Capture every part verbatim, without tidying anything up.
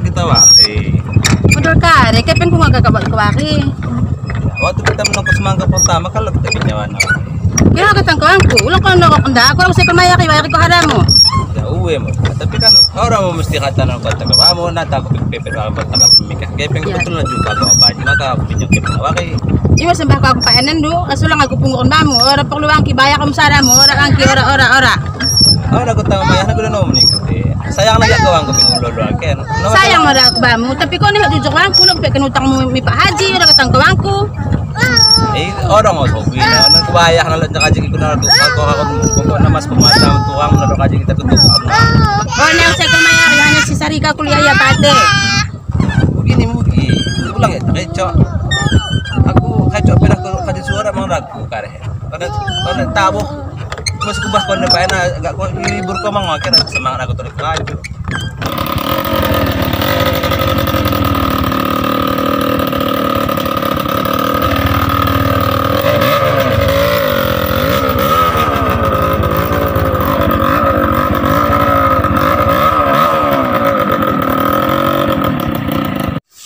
Kita wari. Model kari, kepen ku nggo kaka buat kuwari. Waktu kita menunggu semangka pertama, kalau kita pinjawan. Kira kata kawangku, ulang kau nongkrong ndak, aku harus ikut mayari, wayari ko hadamu. Ya, uwe mo. Tapi kan orang mau mesti kata nang kota ke kamu, nah, tak aku pikir-pikir, kalau kota kamu mikir kepeng, ya, betul lah juga kau apa aja, maka aku pinjam kepeng wari. Ima sembah ko aku paenen du, asulang aku punguren bamu, ora perlu angki bayar om sadamu, ora angki, ora, ora, ora. Ora kota mayah, aku udah nom nih, kete. Sayang aja kau angku pingulo-lo aken. Sayang mada aku bamu, tapi kau nih jujur angku, nak peken utangmu mi Pak Haji, ora kata kawangku. Eh, ora nggo sobi, nah, kubayah nalo nyakaji ikut nalo, aku, aku, pokokna mas pemata tuang nalo kaji kita tutup. Oh, ne usai kau mayari, hanya si Sarika kuliah ya pate. Begini mungkin, ulang ya, kecok. Aku kecok pernah ke kaji suara mang ragu kareh. Pada, pada tabuh. Mas kubah konde paena, agak ko libur ko mang, akhirnya semangat aku terus kaju.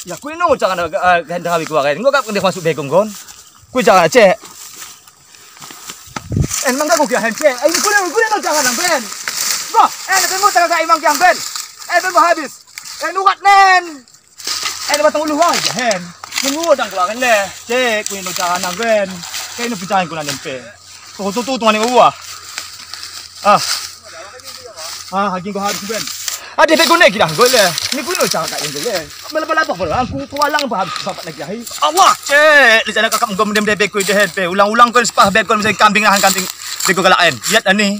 Ya, kuino carana, eh, gahan dahawi kuwari. Enggo gak pendek masuk begong kon. Kui carana, cek. En, mangga ko kiahen, cek. Ai, kuino, kuino carana, Ben. Bah, en, ben mo carana imang kiahen, Ben. En, ben mo habis. En, urat nen. En, batang ulu wah, kiahen. Nunggu dang kuaken le. Cek, kuino carana, Ben. Kaino pecahen kuna nempe. Tuh, tuh, tuh, tuh, mani uah. Ah. Ah, hagi enggo habis, Ben. Ade begong ne kidah, enggo le. Ni kuino carana enggo le. Bala-bala apa, bala? Aku kualang apa habis sampat lagi, hai. Allah, cek, di sana kakak enggo mendem debek ku ide hempe. Ulang-ulang ko sepah begong misalnya kambing nahan kambing. Begong galak en. Lihat ani.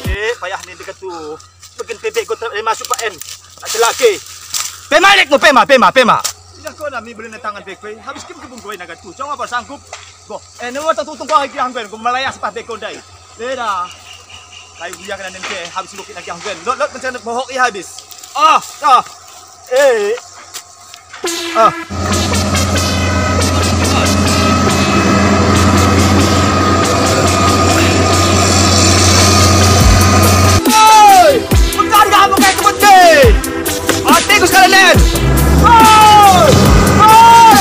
Eh, payah ni dekat tu. Begin bebek ko terlalu masuk, Pak En. Tak celake. Pema lek mo, pema, pema, pema. Idah ko nami beli tangan bek ko. Habis kim kebun ko naga tu. Jangan apa sanggup. Go. Eh, nemu tak tutung ko lagi angben. Ko melayas pah bek ko dai. Beda. Kayu dia kena nempe. Habis bukit lagi angben. Lot, lot mencari bohok i habis. Ah, ah. Eh. Ah. Oi! Bentar kamu kayak kebet deh! Mati ku sekalian! Oi! Oi!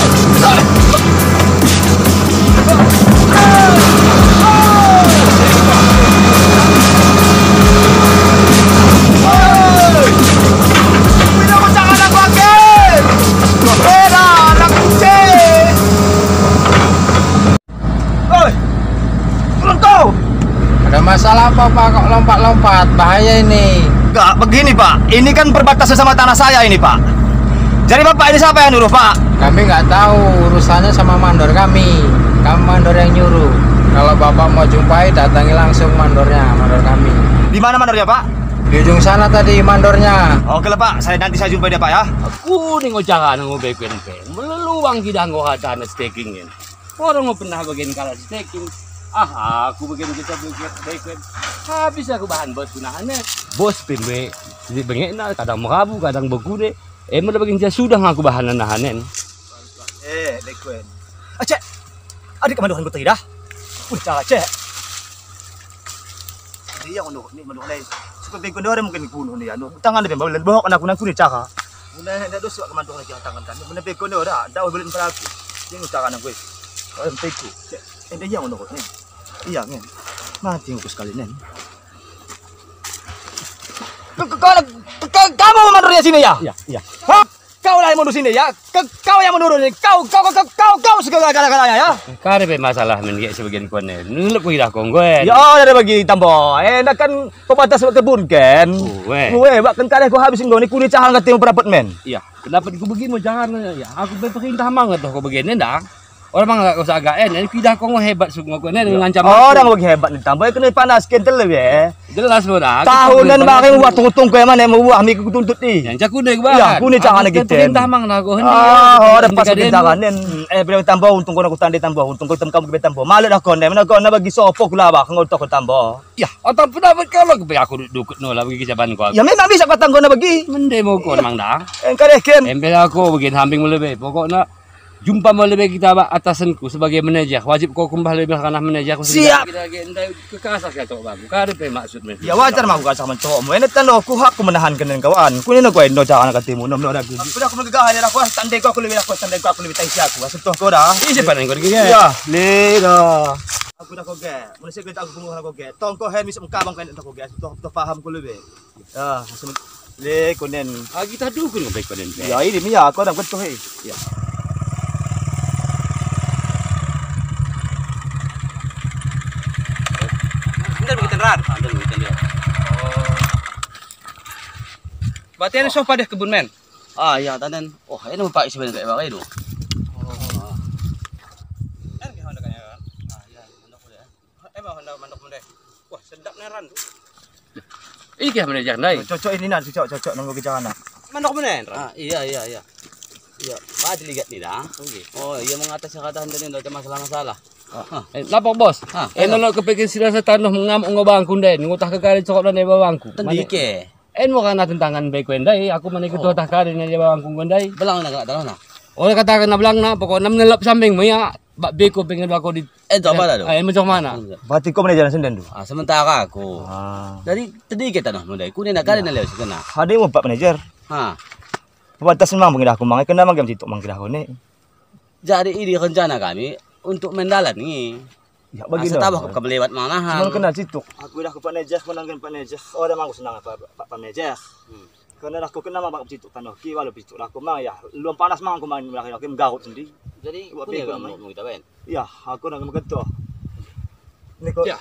Oi, turun kau! Ada masalah apa, Pak? Kok lompat-lompat? Bahaya ini. Enggak, begini, Pak. Ini kan perbatasan sama tanah saya ini, Pak. Jadi Bapak ini siapa yang nyuruh, Pak? Kami nggak tahu, urusannya sama mandor kami. Kami mandor yang nyuruh. Kalau Bapak mau jumpai, datangi langsung mandornya, mandor kami. Di mana mandornya, Pak? Di ujung sana tadi mandornya. Oke lah, Pak, saya nanti saya jumpai dia, Pak, ya. Aku ni ngo carana ngo beken pe. Melelu wang kidah ngo hatana staking en. Orang ngo pernah bagen kalah staking. Ah, aku bagen kita bagen. Habis aku bahan bos ku nahan e. Bos pe me, sidik bengekna, kadang merabu, kadang begune. Eh, mula bagen sia sudah aku bahan nahan en. Eh, dekuen. Acek. Adik kemandor ku tadi dah. Wih, cara cek. Dia ngono ni mandor ni. Supaya bego ni orang mungkin kuno ni anu. Tangan dia balen bohok aku nang kuno cara. Muna ndak dos wak kemandor lagi tangan kan. Muna bego ni ora, ndak boleh peraku. Dia ngutara nang gue. Orang bego. Cek. Eh, dia ngono ni. Iya, ngen. Mati ngukus kali nen. Ke, ke, ke, ke, kamu mandor di sini ya? Iya, iya. Hah? Kau lah yang mandor sini ya? Ke, kau yang mandor ini. Kau, kau, kau, kau, kau segala-galanya ya? Kari pe masalah men ge sebagian kuan ne. Nulep ku idah konggoen. Ya, oh, dari bagi tambo. Eh, ndak kan pembatas kebun kan? Uwe. Uwe, bak kan kari ku habis enggo ni kuni cahang kati pendapat men. Iya, pendapat ku begini mau jangan ya. Aku pe perintah manget toh ko begini ndak. Orang mang agak usah agak en, en pidah ko ngo hebat suk ngo ko en, ngancam aku. Orang bagi hebat ni tambo, kena panas kentel lebih eh. Jelas mo dah. Tahunen bari uah tutung ko emang ne uah mi kutuntut i. Yang jaku ne kubahan. Ya, kune carana kita. Perintah mang na ko. Ah, orang pas perintah kan en. Eh, bilang tambo untung ko na kutande tambo, untung ko tem kamu kebe tambo. Malu dah ko ne, mana ko na bagi sopo kula bah ngo toko tambo. Ya, atau pendapat kau lah kebe aku dukut no lah bagi jaban ko. Ya memang bisa kata ko na bagi. Mende mo ko mang dah. Engkareh ken. Embe aku bagi hambing melebe. Pokokna Jumpa mo lebe kita bak atasenku sebagai manajer. Wajib ko kumbah lebe karna manajer ku. Siap. Kita ge ndai kekasar kita bangku. Kada pe maksud men. Ya wajar ma aku kasar mencomu. Ene tanoku hak ku menahan kenen kawan. Kunina ko endo cara katimu nom no daku. Sudah aku megegah ene aku tandai ko aku lebe aku tandai ko aku lebe taisi aku. Asep toh ko dah. Isi panen ko ge. Ya, le dah. Aku dah ko ge. Mun sik aku pengulu ko ge. Tong ko hen misek mengkabang kenen ko ge. Toh toh paham ku lebe. Ya, asem le konen. Ah, kita dukun ngebai konen. Ya, ini mi ya, aku ada ketuh, eh. Ya. Bentar begitu ran. Bentar begitu ran. Oh. Berarti ada soh pada kebun men. Ah, ya, tanen. Oh, ini Pak isi bener kayak bagai do. Oh. Kan ke Honda kan ya kan? Ah, ya, Honda kuda. Eh, bah, Honda mandok mende. Wah, sedap ne ran. Iki manajer ndai. Cocok ini nak, cocok, cocok nunggu ke jana. Mandok mende ran. Ah, iya, iya, iya. Iya, pati ligat ni dah. Oh, iya mengatasi kata Honda ni, ndak ada masalah-masalah. Ah. Eh, lapor bos. Ah, eh, nono kepikin sila setanoh mengamuk ngo bangku ndai, ngutah ke kali cokot ndai bawangku. Tendike. En mo kana tentangan beko ndai, aku mane kutoh tah kari na dia bawangku ndai. Belang na kena tanoh na. Ora kata kena belang na, pokokna menelap sambing mo ya, bak beko pengen bako di. Eh, coba dah tu. Eh, mencoh mana? Berarti ko manajer senden tu. Ah, sementara aku. Ah. Jadi tedike tanoh mo ndai, kune na kari na leo sekena. Ade mo pak manajer. Ha. Pantas mang pengidah ku mang, kena mang gam situk mang kidah ku ni. Jadi idi rencana kami untuk mendalan ngi. Ya, bagi asa tabah kami lewat manahan. Cuman kena situk. Aku idah ku Pak Nejer, menanggen Pak Nejer. Oh, ada mangku senang Pak, Pak, Pak Nejer. Hmm. Karena aku kena mabak situk tanoh ki, walau situk aku mang ya. Luang panas mang aku mang melakai aku menggarut sendiri. Jadi kune kita ben. Ya, aku nang menggeto. Niko. Ya.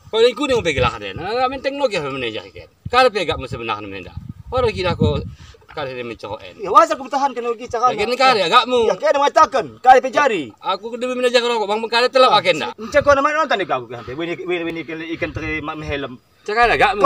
Kau ni kune mau pegelah den. Menteng nogi Pak Nejer ken. Kade pe agakmu sebenarna menda? Ora kira ko kade mencoho en. Ya, wajar ku bertahan kena ugi cakap. Ya, kene kade agakmu. Ya, kene mengatakan, kade pe jari. Aku kedua manajer rokok, bang kade telap aken dah. Encak ko nama nonton di aku kan. Wini wini wini ikan teri mak mehelem. Cakap agakmu.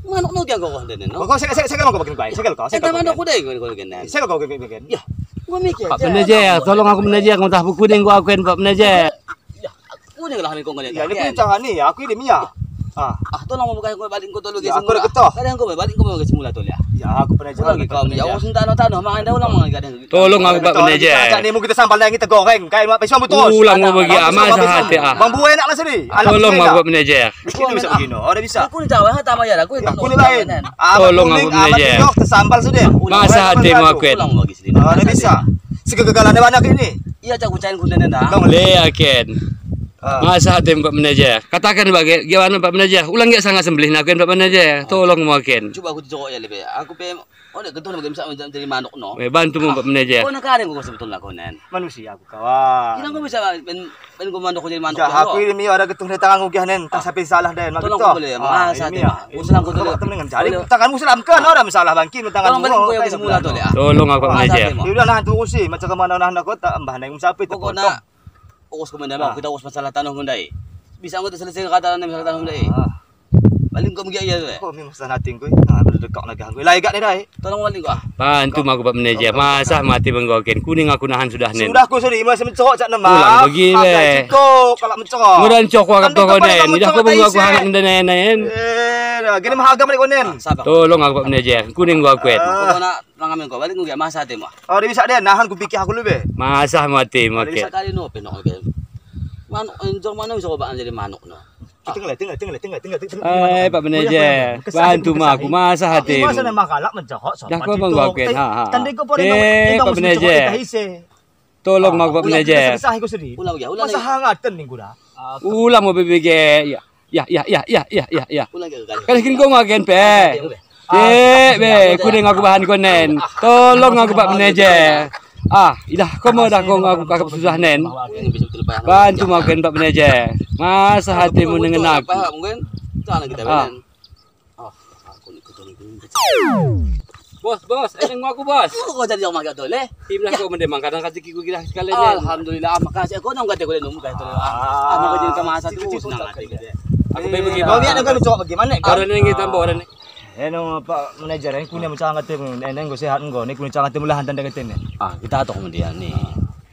Manuk nu kian kau kau den no. Kau sek sek sek kau bikin kuai. Sek kau sek. Entah manuk ku dai kau kau kene. Sek kau kau kau kene. Ya. Gua mikir. Pak manajer, tolong aku manajer, ngutah buku ding gua aku en Pak manajer. Ya. Kuning lah ni kau ngeliat. Ya, ni pun jangan ni, aku ini Mia. Ah. Ah, tolong mau buka kau balik kau tolu. Ya, aku dah ketoh. Kadang kau balik kau mau ke semula tolu ya. Ya, aku pernah jalan. Kau ya, usun tanoh-tanoh, mang anda ulang mang kadang. Tolong aku Pak manajer. Ni mau kita sambal lagi tegoreng, kayak mak pisang betul. Ulang mau bagi amal sehati ah. Bambu enak lah sini. Tolong aku Pak manajer. Ini bisa begini, oh, dah bisa. Aku ni cawe, ha, tambah ya aku. Aku ni lain. Tolong aku manajer. Sambal sudah. Masa hati mau aku. Ulang bagi sini. Oh, dah bisa. Segegagalan ada banyak ini. Iya, cak kucain kunden dah. Long le aken. Ah. Masa hati Pak manajer. Katakan bage, gimana Pak manajer? Ulang ge sangat sembelih naken Pak manajer. Tolong mo aken. Coba aku jok ya lebe. Aku pe, oh, dek ketuh bage misalnya jadi manuk no. Eh, bantu mo Pak manajer. Kau nak karen kau sebetulnya kau nen. Manusia aku kawan. Kira kau bisa ben ben kau manuk jadi manuk. Aku ini Mia ada ketuh ni tangan ugi nen. Tak sampai salah den. Tolong kau boleh. Masa hati. Usaha kau tolong. Temen jari tanganmu selamkan orang salah bangkin tanganmu. Tolong balik kau yang semula tu ya. Tolong aku manajer. Udah nah turusi macam mana nah kota mbah neng sapi. Pokokna urus kau mendai, kita urus masalah tanoh mendai. Bisa enggo terselesai kata masalah tanoh mendai. Paling kau megi iya tu. Kau memang senang hati kau. Nah, berdekak lagi aku. Lai gak ni dai. Tolong balik kau. Bantu mo aku Pak manajer. Masa mati benggoken. Kuning aku nahan sudah nen. Sudah ku suri masih mencohok cak nema. Ulang bagi le. Kau kalau mencohok. Mudah mencohok aku toko nen. Idah kau benggo aku hangat nen nen. Eh, dah gini mah agam ni kau nen. Tolong aku Pak manajer. Kuning aku en. Pokokna Mangamen ko balik nggo masa ate mo. Oh, ora bisa de, nahan kupikir aku lebe. Masa mo ate mo. Ora bisa kali no penok lebe. Manuk enjong mana bisa ko bak jadi manuk no. Tengah, tengah, tengah, tengah, tengah. Eh, Pak manajer, bantu mo aku masa ate mo. Masa nama galak mencohok sopan. Dah ko bang aku en, ha ha. Tandai ko pore no. Eh, Pak manajer. Tolong mo aku Pak manajer. Ulang, ulang. Masa hangatan ni kuda. Ulang mo bebege. Ya. Ya, ya, ya. Ulang lagi kali. Kali kin kau ngagen pe. Be, be, kuning aku bahan kau nen. Tolong aku Pak manajer. Ah, idah kau mo dah kau aku kakap susah nen. Bantu mo aku en Pak manajer. Masa hatimu nengen aku. Ah. Bos, bos, eh, nengok aku, bos. Kau jadi orang magat tu, le? Tim lah kau mendemang kadang kata kiku kira sekali. Alhamdulillah, makasih. Aku nang kata kau nemu kata tu. Ah, makasih kau masa tu senang hati. Aku pergi bagi mana kau cok bagaimana? Orang ni kita tambah orang ni. Eno Pak manajer, ini kuning macam kata ni, ini kau sehat kau, ini kuning macam kata mulahan tanda kata ni. Ah, kita atok kemudian ni.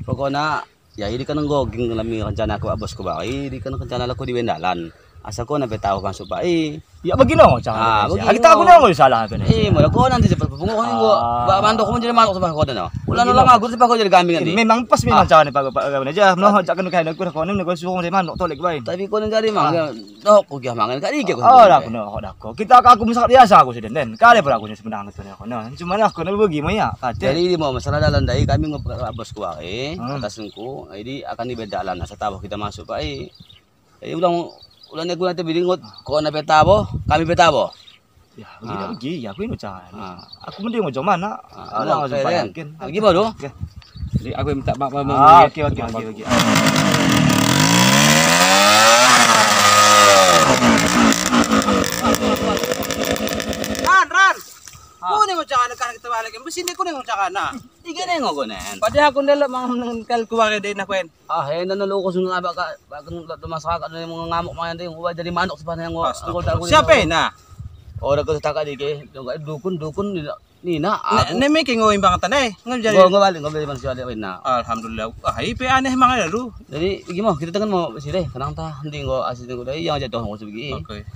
Pokokna Ya, idi kan enggo king lami rencana ku bak bos ku bari, idi kan rencana lako di Wendalan. Asa ko na pe tau masuk bak i. Ya, begino carana. Ah, begino. Kita aku nengok salah apa ni? Eh, mula kau nanti cepat pungo kau nengok. Ah. Ba mandok kau jadi manok sepah kau dana. Ulah nolong aku sepah kau jadi kambing nanti. Memang pas memang carana pago, pago aja. Noh, jak kena kain aku dah kau ni, kau suruh jadi manok tolek bae. Tapi kau ni jadi mang, ya, dohok ku gia mangan kali ke kau. Oh, dah aku noh, dah kau. Kita aku mesak biasa aku siden den. Kali pun aku ni sebenarna tu ni aku noh. Cuma lah aku ni begi maya kate. Jadi mau masalah dalan dai kami ngop bos ku ai, atas engku. Jadi akan dibeda lah, nah, setaboh kita masuk, Pak, eh. Jadi ulang, ulang ne guna te biding ngot, kau na pe tabo, kami pe tabo. Ya, begini lagi, ya, aku ini carana. Ah. Aku mending mau jaman, nak. Ah, ulang langsung payakin. Lagi baru? Ya. Jadi aku minta maaf, maaf, maaf. Ah, oke, oke, oke, oke. Ran, Ran. Ah. Kau ni mau carana kan kita balik, besi ni kau ni mau carana. Ige ne ngo kau nen. Padahal aku ndelok mang kal keluarga dai nah kuen. Ah, enda na loko sungguh abak ka, baken lot masyarakat ni mengamuk main dai, ngubah jadi manok sepah ni ngo. Astaga. Siapa ena? Ora kau taka dike, dukun, dukun ni na. Ne meke ngo imbang tan eh, ngo jadi. Ngo balik, ngo balik manusia dia ena. Alhamdulillah. Ah, ipe aneh mang ada lu. Jadi, begi mo, kita tengen mo sire, kenang ta, ndi ngo asli ngo dai, yang jatuh ngo sebegi. Oke.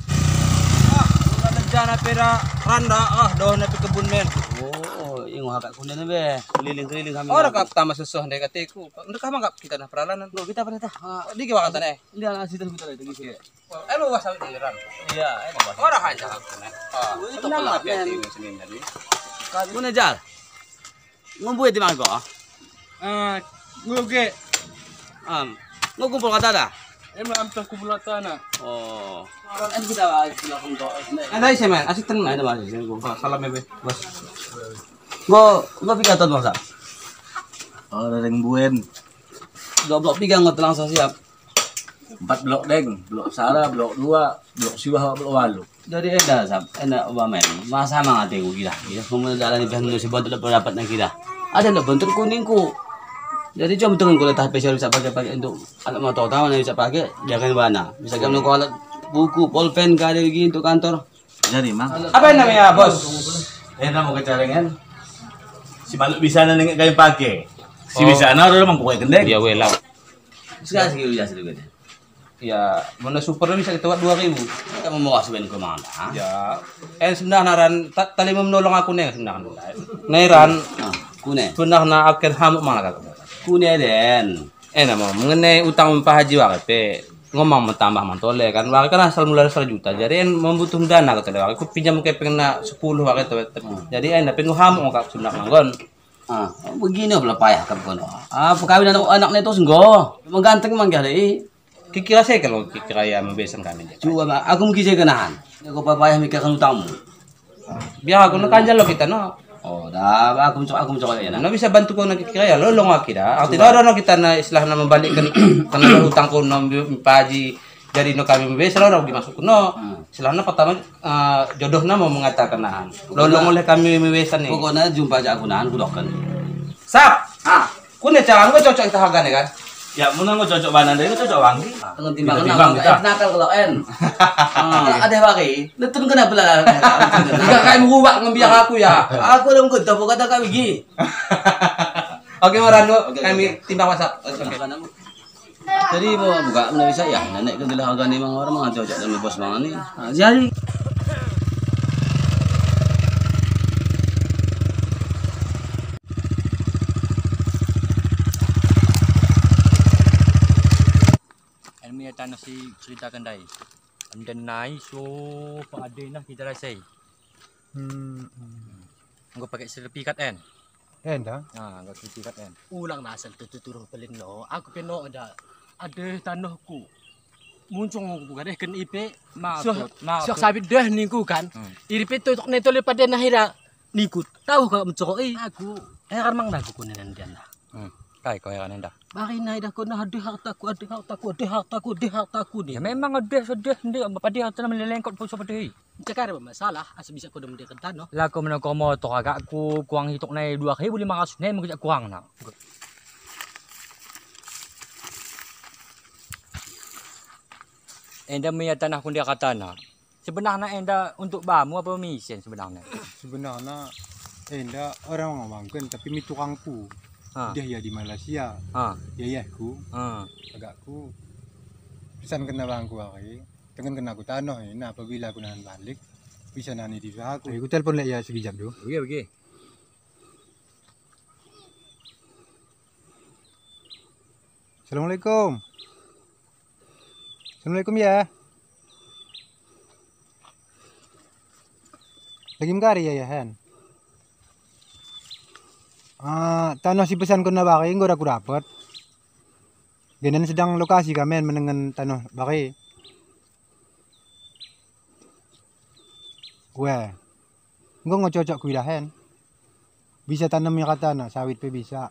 Ah, ulah lejana pera randa, ah, doh na pe kebun men. Oh, ingo hakak kunden be, keliling-keliling kami. Ora kap tama sesuh ndai kateku. Ndekah mangkap kita nah peralanan. Ngo kita pernah tah. Ah. Dike wakatan eh. Ndia, nah, situ kita lagi sini. Eh, mau wasawit ni, Ran? Iya, eh, mau wasawit. Ora haja aku, nah. Ah, senang lah, hati-hati ini Senin tadi. Kau ni, Jal. Ngombe ti mangko? Ah, ngoge. Am, ngo kumpul kata dah? Em, am toh kumpul kata na. Oh. Em kita lagi pulang untuk. Ada isi, men, asik ten. Ada masih sini. Oh, salam ya, Be. Bos. Ngo, ngo piga ton, Bos? Oh, ada yang buen. Dua blok piga ngo telang siap. Empat blok deng, blok sara, blok dua, blok siwah, blok walu. Jadi enda sap, enda umpama en, masa mang ateku kira. Kira semua dalan ibahan manusia bontot pendapat na kira. Ada lo bontot kuningku. Jadi cuma turun kulit tapi saya bisa pakai-pakai untuk alat motor tahu na bisa pakai, jangan bana. Bisa gambar alat buku, polpen, kada begi untuk kantor. Jadi mang. Apa namanya, Bos? Eh, namo kecarengan. Si maluk bisa na nengek kami pakai. Si bisa na orang mangkuai kendeng. Iya, wela. Sekali, sekali, sekali. Ya, mana super bisa kita buat dua ribu. Kita mau sebenarna kemana? Ya. Eh, sebenarna Ran, ta-, tali menolong aku ne sebenarna. Ne Ran. Ah, kune. Sebenarna akhir hamuk mana kata? Kune den. Eh, namo, mengenai utang Pak Haji wari pe, ngo mang mentambah mang tole kan. Wari kan asal mula serajuta. Jadi en membutuh dana kata wari. Ku pinjam kepengna sepuluh wari tu. Hmm. Jadi en, tapi ngo hamuk kak sebenarna nggon. Ah, begini pula payah kap kono. Ah, pekawin anak, anak ne terus enggo. Mengganteng mang kali. Kikira saya kalau kikira ya membesan kami. Coba, Mak, aku mengkisah kenahan. Aku payah mikirkan utangmu. Biar aku nak kanjal lo kita no. Oh, dah, aku mencok, aku mencok ya. No bisa bantu kau nak kikira ya, lolong aku dah. Arti lolong kita na istilahna membalikkan kena utang kau no Pak Haji. Jadi no kami membesan lo dimasuk no. Hmm. Istilahna pertama, eh, jodohna mau mengatakan nahan. Lolong oleh kami membesan ni. Pokokna jumpa aja aku nahan, kudokken. Sap. Ah. Kune cara ngo cocok kita hargane kan? Ya, mun ngo cocok banan dai, ngo cocok wangi. Tengen timbang kita. Nakal kalau en. Ah, ada wari. Letun kena bela. Jika kami merubak ngembiak aku ya. Aku ada mengkut, apa kata kami gi. Oke, Marando, kami timbang masak. Oke. Jadi mau buka, mana bisa ya? Nenek kan bilang harga ni mang orang mang cocok dan bos mang ni. Ah, jadi. En mi tanoh si ceritaken dai. Enden nai so pengade nah kita rasai. Hmm. Enggo pake sertifikat en. Enda? Ah, enggo sertifikat en. Ulang nasel tutu turuh pelin no. Aku pe no ada, ada tanohku. Muncung aku buka deh ken ipe. Maksud, maksud. Suah sabit deh ningku kan. Hmm. Iri pe totok ne tole pade nahira ningku. Tau kau mencokok i. Aku heran mang dah aku kunen dia nah. Hmm. Kai kau heran enda. Bari nai dah kau nah adeh hartaku, adeh hartaku, adeh hartaku, adeh hartaku ni. Ya memang adeh sedeh ndi pade hartana melelengkot puso pade i. Cakar bermasalah, asa bisa kau mendirikan tanoh. Lah kau menokor motor agakku, kuang hitok nai dua ribu lima ratus nai mengejak kuang na. Enda mia tanahku ndia katana. Sebenarna enda untuk bamu apa misen sebenarna? Sebenarna enda orang ngawangken, tapi mi tukangku. Ha. Dia ya di Malaysia. Ha. Ya, ya, ku. Ha. Agakku pesan kena bangku ari. Tengenken aku tanoh ina, apabila aku nahan balik, bisa nahan idi usahaku. Ai, kutelpon leq ia sekejap du. Oke, oke. Assalamualaikum. Assalamualaikum ia. Lagi mengkari ia, ia hen? Ah, tanoh sipesankon na bage enggo ra kudapet. Genen sedang lokasi kami en menengen tanoh bage. Weh, enggo ngo cocok kuidah en. Bisa tanem ia katana, sawit pe bisa.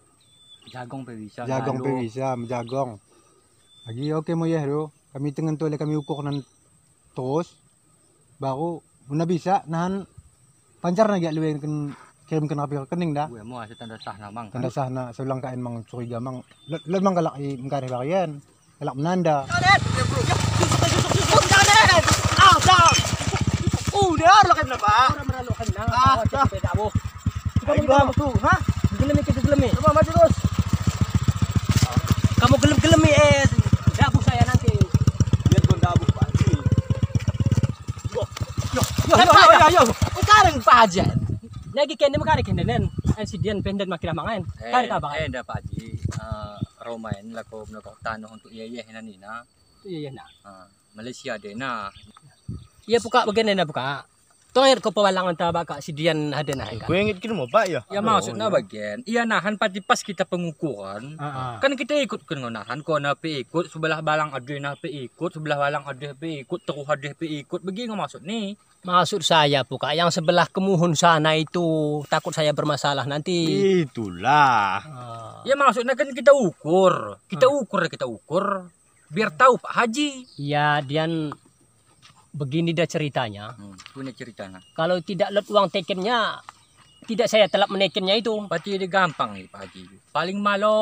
Jagong pe bisa. Jagong pe bisa, mejagong. Agi oke mo ia do. Kami tengen tole kami ukur nan terus. Baru mun na bisa nahan pancarna gia luweken kirimken rapi rekening da. Weh, mo asa tanda sahna mang. Tanda sahna, selang kaen mang curiga mang. Lot, lot mang kalak i mengkareh bage en. Kalak menanda. Udah, lo kena, Pak. Udah, udah, lo kena. Ah, dah. Ayo, Bang. Tuh, ha? Gelem iki, gelem iki. Coba maju terus. Kamu gelem-gelem, eh, dabuh saya nanti. Biar kau dabuh, Pak Haji. Yo, yo, yo, yo, yo, yo. Sekarang Pak Haji. Lagi kene mekare kene nen. Eh, si Dian penden makin mangan. Eh, kare ta bage. Eh, enda Pak Haji. Eh, roma en lako menokok tanoh untuk iye-iye nina. Iye-iye na. Ah, Malaysia dena. Ia pukak bagen ena pukak. Tong air ko pewalangan ta bakak si Dian hadena kan. Kuinget kin mo, Pak, ya? Ya, maksudna bagen. Ia nahan pati pas kita pengukuran. Ah, ah. Kan kita ikut kan ngo nahan, kona pe ikut, sebelah balang adeh na pe ikut, sebelah balang adeh pe ikut, teruh adeh pe ikut, bagi ngo maksud ni. Maksud saya pukak yang sebelah kemuhun sana itu, takut saya bermasalah nanti. Itulah. Ah. Ya, maksudna kan kita ukur. Kita ukur, kita ukur. Biar tahu Pak Haji. Iya, Dian, begini dah ceritanya. Hmm, punya ceritana. Kalau tidak lot uang tekennya, tidak saya telap menekennya itu. Pati dah gampang ni, Pak Haji. Paling malo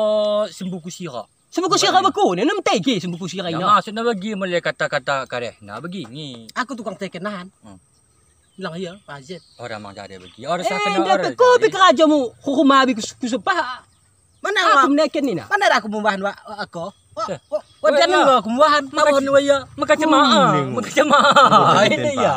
sembuku sira. Sembuku sira beko ni, nem teke sembuku sira ina. Maksudna bagi mulai kata-kata karehna begini. Aku tukang teken nahan. Hmm. Bilang iya, Pak Haji. Ora mang jare begi. Ora sakena ora. Kopi kerajamu, hukum abi kusepah. Mana aku meneken ina? Mana aku membahan wa, wa aku? Wa, wa, wa, aku membahan. Maka cema, maka cema. Ini ya.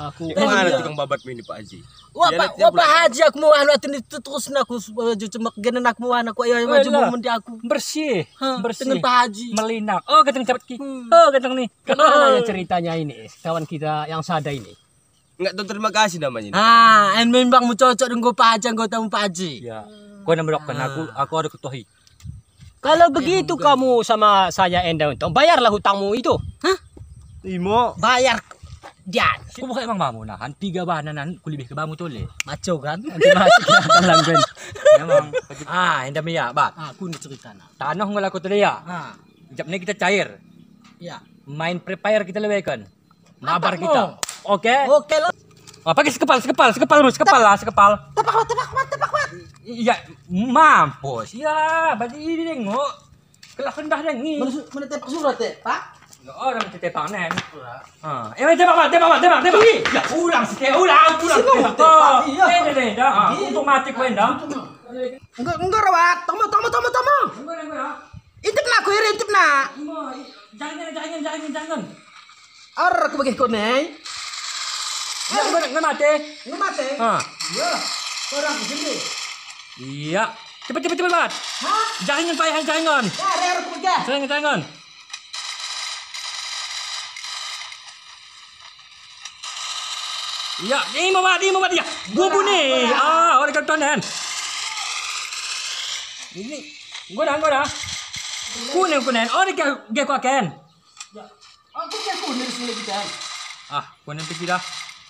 Aku. Mana tukang babat ini, Pak Haji? Wa, Pak Haji, aku membahan waktu itu terus aku cemek genen aku membahan aku, ayo maju mendi aku. Bersih, bersih. Dengan Pak Haji. Melinak. Oh, ganteng cepet ki. Oh, ganteng ni. Kemana ceritanya ini, kawan kita yang sada ini? Nggak tahu terima kasih namanya ini. Ah, en memang mu cocok dengan Pak Haji, anggota Pak Haji. Ya. Kau nak merokken aku, aku ada ketuhi. Kalau begitu kamu sama saya enda untong, bayarlah hutangmu itu. Hah? Imo. Bayar. Dian. Ku buka emang bamu nahan, tiga bahan nahan, ku lebih ke bamu tole. Maco kan? Nanti masuk ke belakang langgen. Memang. Ah, enda mia, Bat. Ah, ku ni ceritana. Tanoh nggo lako tole ya. Ah. Jap ni kita cair. Ya. Main Free Fire kita leweken. Mabar kita. Oke? Oke lo. Ah, pake sekepal, sekepal, sekepal, sekepal lah, sekepal. Tepak kuat, tepak kuat, tepak kuat. Iya, mampus. Iya, bagi ini dengok. Kelah rendah dengok. Mana tepak surat, eh, Pak? Ya, orang tepak nen. Ah, eh, tepak, tepak, tepak, tepak. Ya, ulang sikit, ulang, ulang. Iya. Eh, deh, deh, dah. Untuk mati kau dah. Enggo, enggo rawat. Tomo, tomo, tomo, tomo. Enggo, enggo, dah. Intip na, kuir intip na. Jangan, jangan, jangan, jangan. Ar, aku bagi kau nei. Ya, enggo, enggo mate. Enggo mate. Ah. Iya. Orang sini. Iya. Cepet, cepet, cepet, Bat. Hah? Jangan payah, jangan. Jangan. Iya, imo, Bat, imo, Bat, iya. Bubu ni. Ah, ora ketonen. Ini, enggo dah, enggo dah. Kunen, kunen. Ora ge, ge kuaken. Ya. Aku ge kunen sulit kita. Ah, kunen piti dah.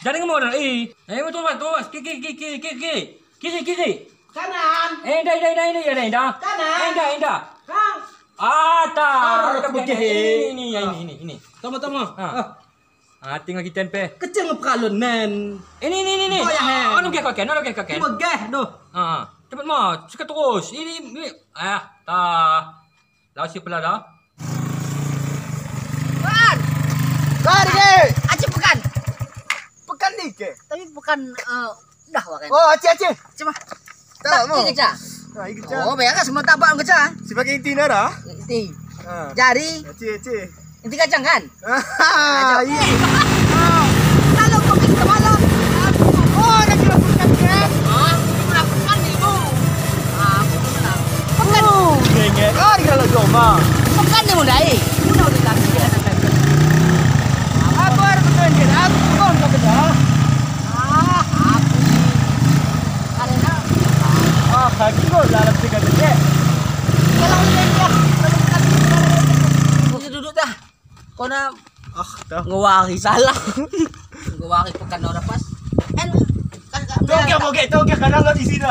Jadi ngomong dah. Ih, ayo tuh, Bat, tuh, Bat. Ki, ki, ki. Kiri, kiri. Kanan. Enda, enda, enda, enda, enda. Kanan. Enda, enda. Kang. Ata. Ini, ini, ini, ini. Tama, tama. Ah. Ah, tinggal kita pe. Kecil ngepralon, men. Ini, ini, ini, ini. Anu ge koken, anu ge koken. Coba ge, doh. Ah, cepet mo, sikat terus. Ini, ini. Ah, ta. Laus si pela dah. Pekan. Kari ke? Aci pekan. Pekan ni ke? Tapi pekan, eh, dah wakan. Oh, aci, aci. Coba. Tak mau. Ini kecah. Nah, ini kecah. Oh, beres semua tapak kecah. Si pakai inti nara? Inti. Ah. Jari. Aci, aci. Inti kacang kan? Ah, iya. Lalu kau bikin semalam. Oh, ada juga bukan, ya? Ah, aku pernah pekan nih, Bu. Ah, aku pernah. Pekan. Oh, iya, iya. Oh, iya, lo coba. Pekan nih, Bunda, eh. Bunda udah kasih dia anak. Aku harus betul, aku pun tak betul. Ah, aku sih. Karena, ah, kaki gua dalam tiga detik. Kalau udah, ya. Bisa duduk dah. Kona, ah, dah. Ngewari salah. Ngewari pekan ora pas. En, kan, kan, toke, toke, toke, kadang nggak di sini.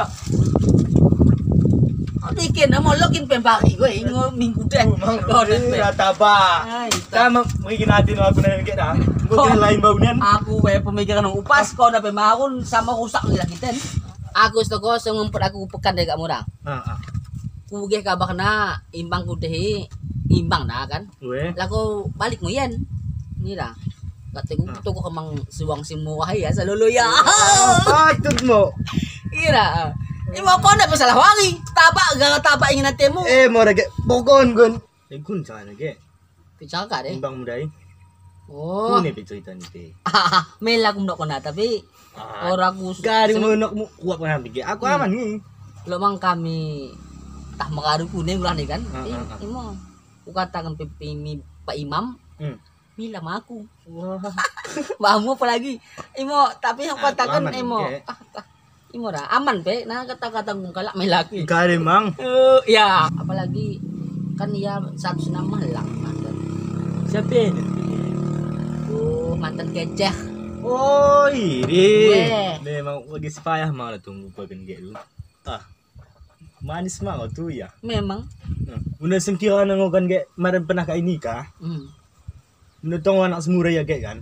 Oh, dikit, nama lo kin pembari gue, ingo minggu deh. Mang, kau deh, ira taba. Ai, ta. Sama mungkin hati no aku nanya dikit dah. Gue kira lain bau nian. Aku, eh, pemikiran upas, kau dah pemarun sama rusak nih lagi ten. Aku setoko sengempet aku pekan deh gak murah. Ah, ah. Kugeh kabarna imbang kudeh, imbang na kan. Weh. Lako balik mo ien. Nira. Kate ku toko kemang suang si murah ya, salolo ya. Ah, patut mo. Ira. Imo kona pesalah wari. Tabak, gara tabak ingin atemu. Eh, mo rage. Bokon gun. Eh, gun sana ge. Pecaka deh. Imbang mudai. Oh. Kune pe cerita ni pe. Mela aku mendok kona, tapi ah, ora aku gari menokmu kuat kona pigi. Aku aman ni. Lo mang kami tah mengadu kune ulah ni kan. Ah, ah, ah. Imo. Kukataken pe, pe mi Pak Imam. Hmm. Mila ma aku. Wah. Mamu apalagi. Imo, tapi yang kataken imo. Ah, tah. Imo ra, aman pe, na kata-kata ngkalak melaki. Kare mang. Eh, ya, apalagi kan ia satu senama lang mantan. Siapa ini? Oh, mantan keceh. Oh, ini. Weh. Memang lagi sepayah malah tunggu bagian ge dulu. Ah. Manis mang tu ya. Memang. Nah, una sengkira nangokan ge maren pernah ka ini ka. Hmm. Menetong anak semura ya ge kan.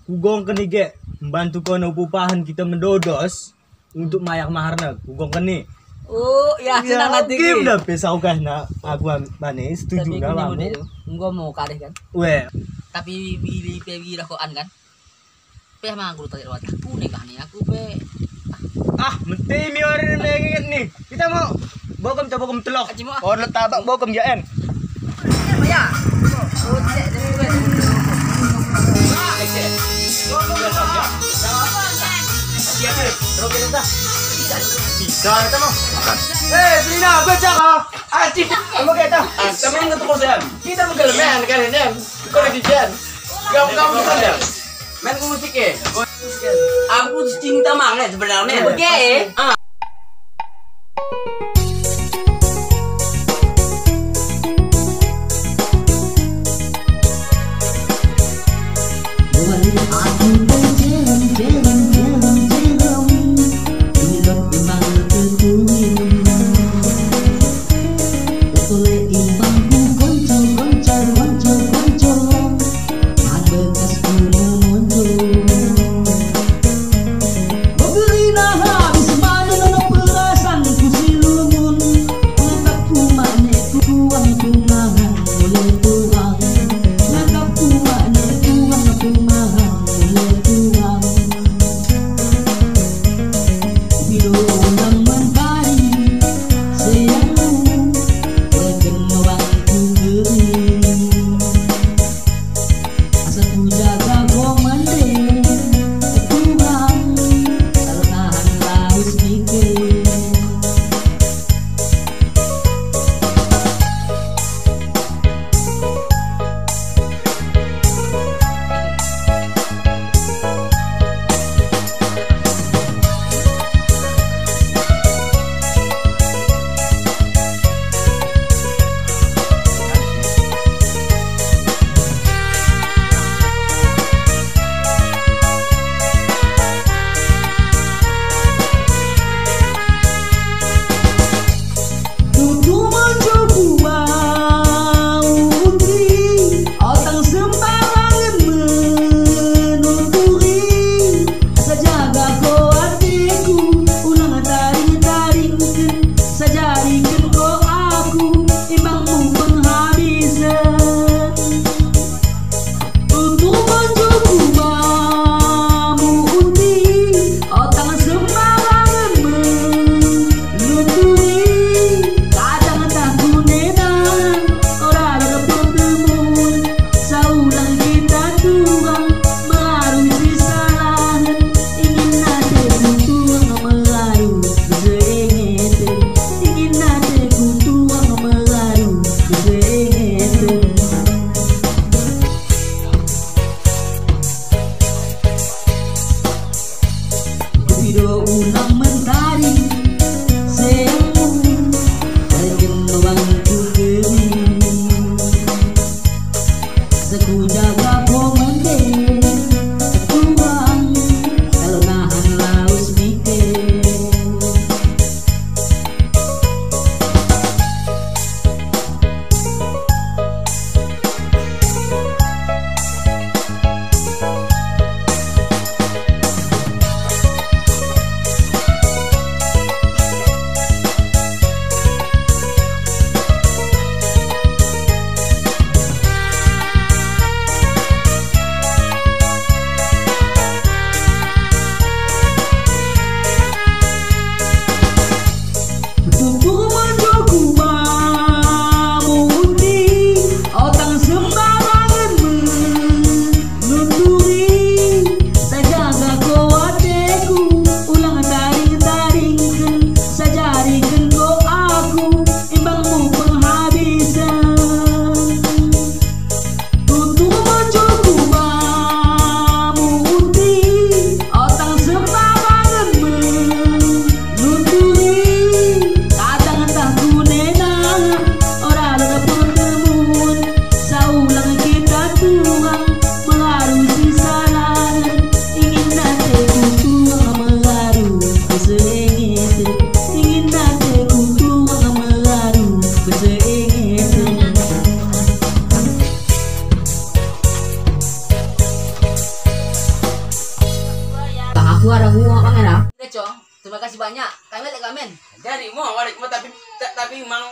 Kugongken i ge, mbantu kona upahan kita mendodos untuk mayar maharna. Kugongken i. Oh, ya, senang hati ki. Oke, udah pe saukah na aku bane setuju na lamu. Enggo mo kadeh kan. Weh. Tapi bili pe bili rokokan kan. Pe mangkul tadi rawat aku ni kah ni aku pe. Ah, mesti mi orang mengingat ni. Kita mo bokom, kita bokom telok. Aji mo. Orang tabak bokom ya en. Ya. Bisa kita mo. Eh, Brina, gue cakap. Aji, kamu kita. Sama yang ketemu saya. Kita mau gelemen kan ini. Kau lagi jen. Kamu, kamu bukan ya? Main ku musik e. Aku cinta manget sebenarnya. Oke. Ah. Bekas ku memonjo. Bebelina habis mane nono perasaanku si lumun. Ku tetap ku mane ku kuang ku mahang mule tuang. Tetap ku mane kuang ku mahang mule tuang. Bilo ulang mantari seangmu, weken mewang ku geri. Asa kujaga bo mande, Tuhan, tertahan laus mikir. Tanya, kami lek kamen. Jadi mo, balik mo, tapi, ta-, tapi mang,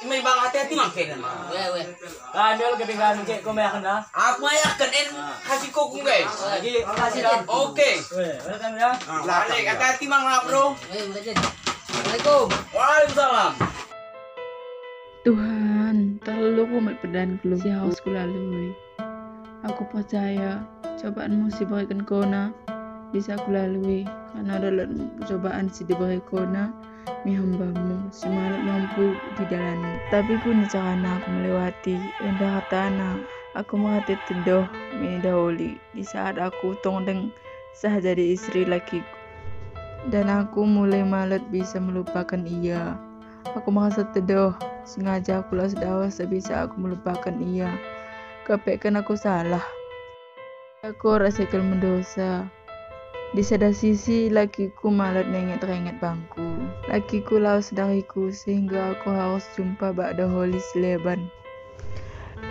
imai bang hati-hati mang kena mang. Weh, weh. Kami lek ketinggalan kek ko meyaken ah. Aku meyaken en, kasih kokung guys. Lagi, makasih dah. Oke. Weh, welcome ya. Balik, hati-hati mang lah, bro. Weh, makasih. Assalamualaikum. Waalaikumsalam. Tuhan, terlalu rumit perdaanku si harus kulalui. Aku percaya cobaanmu si bereken kona bisa kulalui, karena dalam percobaan si dibere kona mi hambamu si malem mampu didalani. Tapi kuna carana aku melewati, endah katana aku merate teddoh mi daholi di saat aku tong deng sah jadi istri lakiku. Dan aku mulai malet bisa melupaken ia. Aku merasa teddoh, sengaja aku laus dawes tak bisa aku melupaken ia. Kepekken aku salah. Aku orak sekel mendosa. Di sada sisi, lakiku malet nenget-renget bangku. Lakiku laus dariku, sehingga aku harus jumpa bak daholi si leban.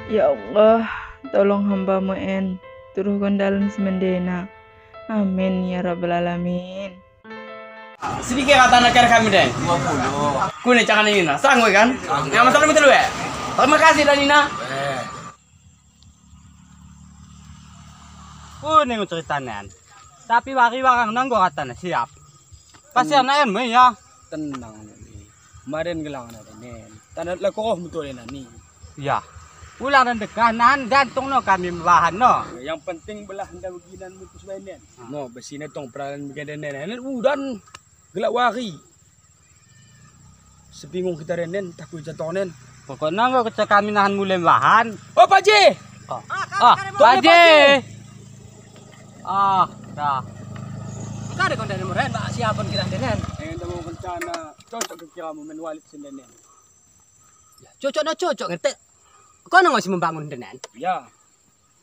Ya Allah, tolong hambamu en, tuduhken dalan si mendena. Amin, ya Rabbal Alamin. Sedikit katana kira kami deh. Dua puluh. Kuna cakap ini nah, sanggup kan? Sanggup. Yang masalah betul ya? Terima kasih, Danina. Eh. Kuna ngo ceritanen. Tapi wari warang nanggo katana siap. Pasti anak en me ya. Tenang ni. Maren gelang na nen. Tanda lako roh betul ni. Ya. Ulang dan dekah nahan gantung no kami bahan no. Yang penting belah nda beginan mutus baen nen. No, besina tong peralan beginan nen. Nen udan gelak wari. Sebingung kita nen, takut jatuh nen. Pokokna ngo kecek kami nahan mulai bahan. Oh, Pak Ji. Oh. Ah, Pak Ji. Ah, dah. Kada kau dari meren, Pak, siapon kira nen. Eh, nda mau rencana. Cocok kira-kiramu men walit sendenen. Cocok na cocok ngerti. Kono ngo si membangun denen. Ya.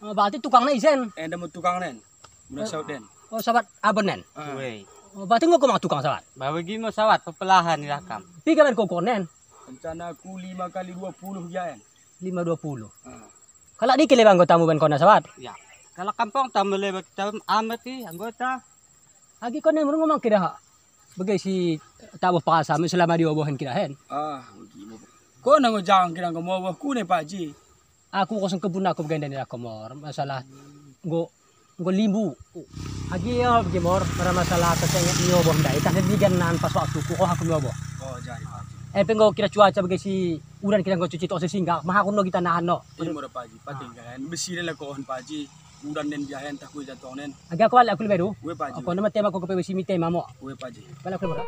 Oh, berarti tukangna isen. Enda mo tukang nen. Mula saut den. Oh, sabat abon nen. Ah. Weh. Oh, berarti ngo ko mang tukang sabat. Babagi mo sabat pepelahan i lakam. Piga men ko ukur nen. Rencana aku lima kali dua puluh jaen. Lima dua puluh. Ah. Kalak dike leba anggotamu ben kona sabat. Ya. Kalak kampong tambah leba kita amat i anggota. Agi kona murung mang kira ha. Bege si tabo pasa men selama diobohen kira hen. Ah, begi mo. Kona ngo jangan kira ngo moboh kune Pak Ji. Aku kosong kebun aku begen dani aku mor. Masalah nggo, nggo limbu. Agi ya begi mor, mara masalah kesenget nioboh ndai, tah digan nan pas waktu ku, oh aku nioboh. Oh, jadi Pak Ji. Empe nggo kira cuaca bege si udan kira nggo cuci tok sesinggah, maha kuno kita nahan no. Imo da Pak Ji, pating kan. Besi lelek kohon Pak Ji. Udan nen biahen tah kue jatong nen. Agi aku balik aku lebe du. Ue Pak Ji. Aku nama tema aku kepe besi mi tema mo. Ue Pak Ji. Balik aku lebe.